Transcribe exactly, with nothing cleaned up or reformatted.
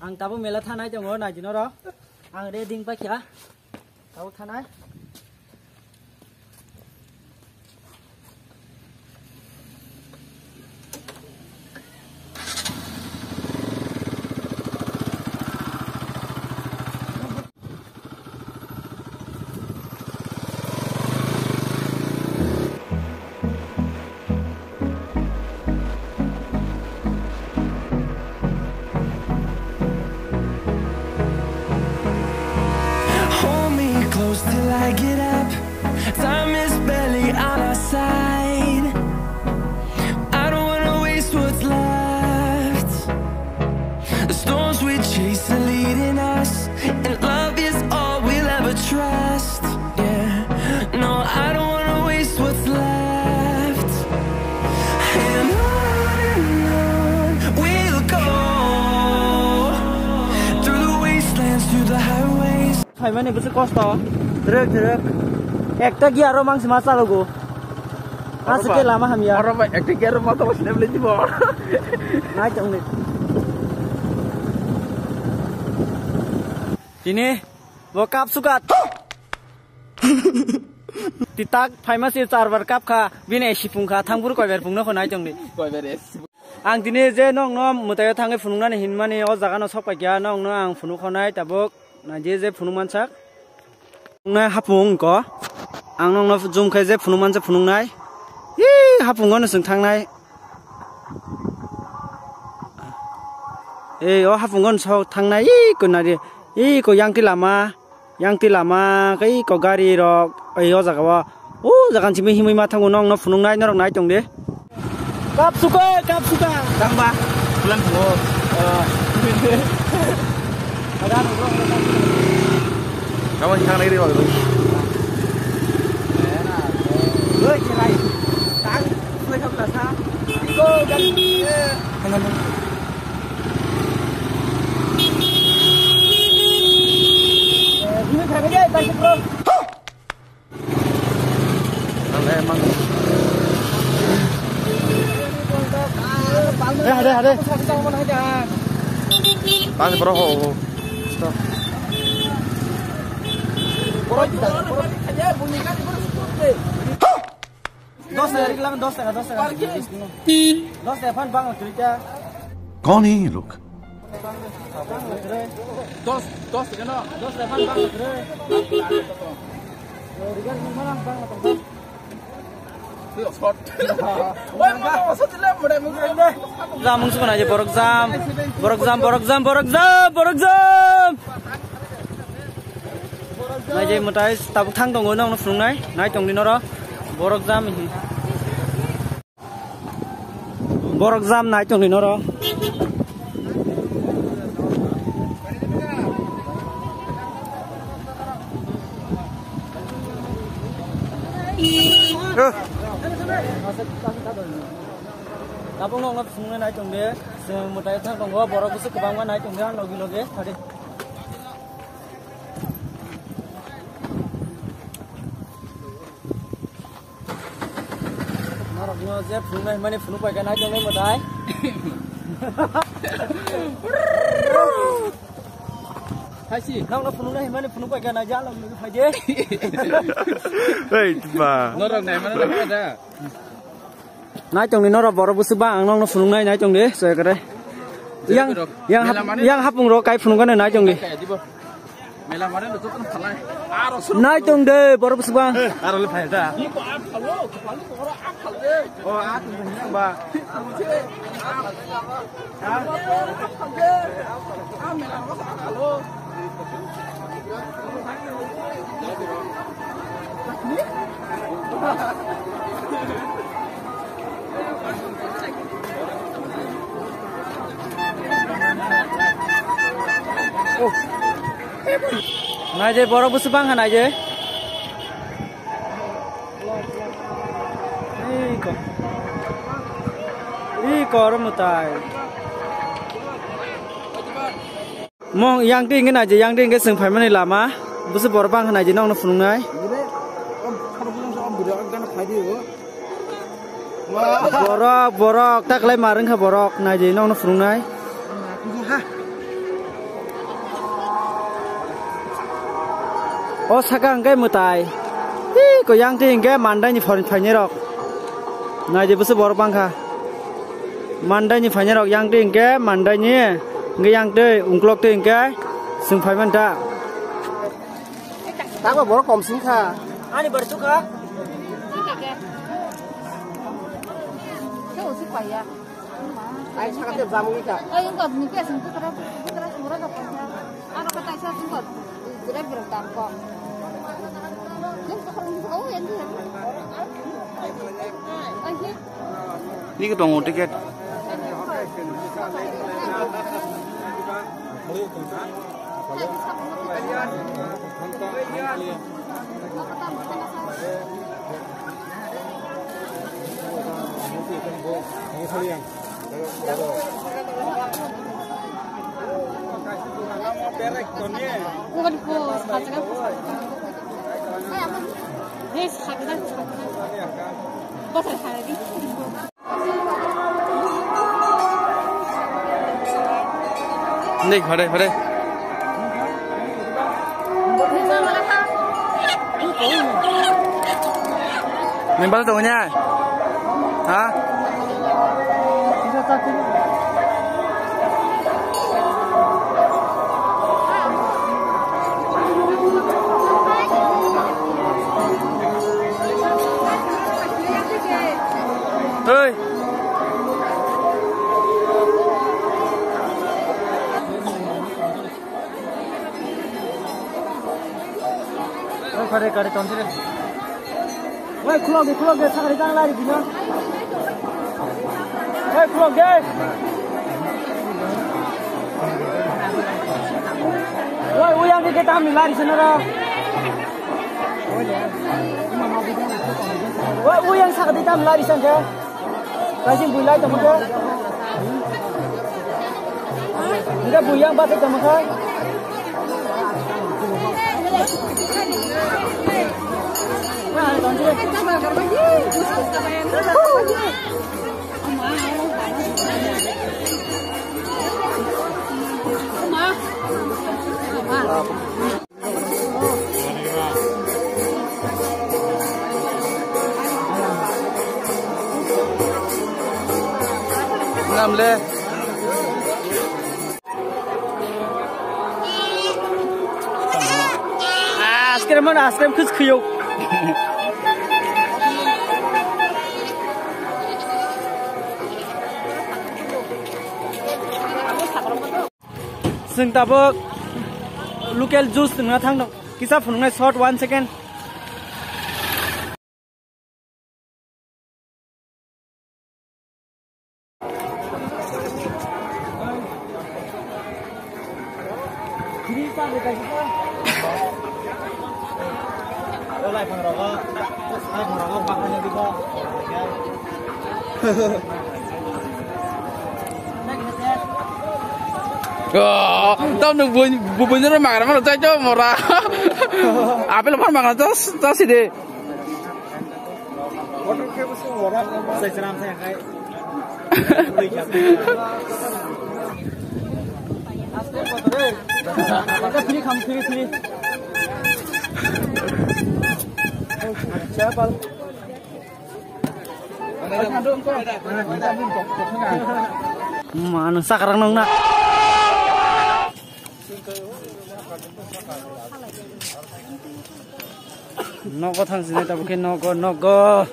Ang tabuk mela thanai tongo, naidi norok. Ang ready wng paikha. Tabuk thanai. Hold me close till I get up. Time is barely on our side. I don't wanna waste what's left. The storms we chase are leading us, and love is all we'll ever trust. Yeah, no, I don't wanna waste what's left. And on and on we'll go, through the wastelands, through the highways. Phaimani bwswk kosto. Rwk, rwk. Ekta gear o mangsi ma chalogo. Aswk khe lama hamya. Oro ba ekta gear o ma to sinai bwlai dibo. Nai tongni. Tini bo kap sukat. Titak phaima se charbar kap kha, bini sipung kha, thangphuru koiber phungno kho nai tongni. Koiber es. Ang tini je nokno mwtaio thangwi phunuknani hinmani o jagano sok paikha, nokno ang phunuk khonai tabuk. Naidi je phunuk mansak. Phunuknai hapung ko. Ang nokno zoom khai je phunuk mansa phunuknai. Hi hapung ano chwng thangnai. Ei o hapung ano sok thangnai. Ih ko naidi. Ih ko yang ti lama. Yang ti lama kai ko gari rok, ai o jaga o. O jaga simi himwi ma thango, nokno phunuknai norok nai tong de. Kap suka, kap suka. Tang ba? Bulan thango. Kawan thangnai ri ba. Oi, chirai. Tang, sulai kap lasa. Iko gari. Eh, hade, hade. Tang bro ho. Stop. Dos taka, dos taka, dos taka. Dos taka, fan bang, cerita. कौन है ये लोग? Dos, dos taka no. Dos taka, fan bang, cerita. Borok jam wng sukha nai je, borok jam, borok jam, borok jam, borok jam. Nai je mwtai tabuk thang tongo, nokno phunuknai, nai tongdi noro, borok jam. Borok jam nai tongdi noro. Tabuk nokno phunuknai nai tongdi, chwng mwtai thang tongo, borok bwswk kwbangma nai tongdi, ang logi logi thadi. Norokno je phunuknai hwnmani phunuk pai kha nai tongnai mwtai. Haisi. Nokno phunuknai hwnmani phunuk pai kha nai jalo phai de. Hei, ba. Norok nai mana da. Nai tongdi norok borok bwswk ba ang nokno phunuknai nai tongdi soy kare. Yang, yang hap-, yang hapung rok kai phunukgano nai tongdi. Mela mare no joto phalai. Aro suru. Nai tongdi borok bwswk ba. Aro le phai da. Ni ko a phalo, ko phalo ko ora a phal de. O a tong ba. Nai je borok bwswk bang kha nai je. Iko. Iko oro mwtai. Mong yang ti nge nai je, yang ti nge chwng phaimani lama. Bwswk borok bang kha nai je nokno phunuknai. Borok, borok, taklai mar wngkha borok, nai je nokno phunuknai. O saka hwnkhe mwtai. Hi, ko yang twi hwnkhe Mandai ni phainai rok. Nai di bwswk borok bangkha. Mandai ni phainai rok yang twi hwnkhe Mandai ni hwnkhe yang twi ungklok twi hwnkhe chwng phai man ta. Tamo borok kom sing kha. Ani bar sukha. Ai, sakate jamui ta. Ai, wngkha, nini khe asing bwkra, bwkra sumra ka pangkha. Aro ka taisa wngkha, bwkra bwkra tamkho. Nini bwkra wngkha, o, yang dia. Ai, he. Nini tongo ticket. Nei, hore, hore. Nembal tong nya. Ha? Hei. Oi, khare, khare, tonjire. Oi, khulok de, khulok de, sakari tang lari bino. Oi, khulok de. Oi, uyang ke tam lari senara. Oi, uyang sakari tam lari senara. Kaising bui lai tongkha. Enggak bui yang batik tongkha. Namle. Ice cream mana, ice cream kus khuyuk. Chwng tabuk local juice nwngna thangno. Kisa phunuknai short, one second. Oh, tamo nung bui-, bu-, buino magra mano chai to mora. Apple phano magra chas, chas de. Free kham, free, free. Ma, nwng sakrang nung na. Nogo thang sini tabuk khe nogo, nogo.